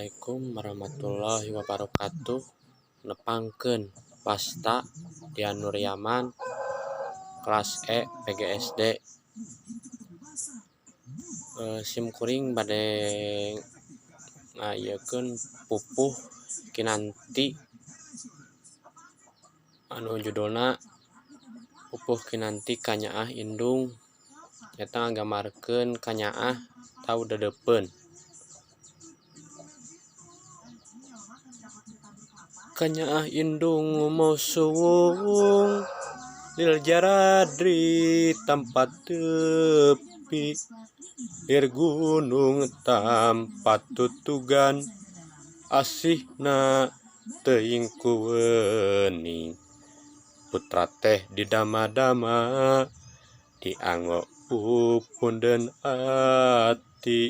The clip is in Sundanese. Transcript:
Assalamualaikum warahmatullahi wabarakatuh. Nepangkeun, wasta Dian Nuryaman, kelas E PGSD. Sim kuring bade ngaieukeun pupuh Kinanti anu judulna Pupuh Kinanti Kanyaah Indung, nyaeta ngagambarkeun kanyaah atau deudeupeun. Kanyaah indung moal suwung lil jaradri tempat tepi, lir gunung tampa tutugan, asihna teuing ku wening. Putra teh didama-dama, dianggo pupundeun ati.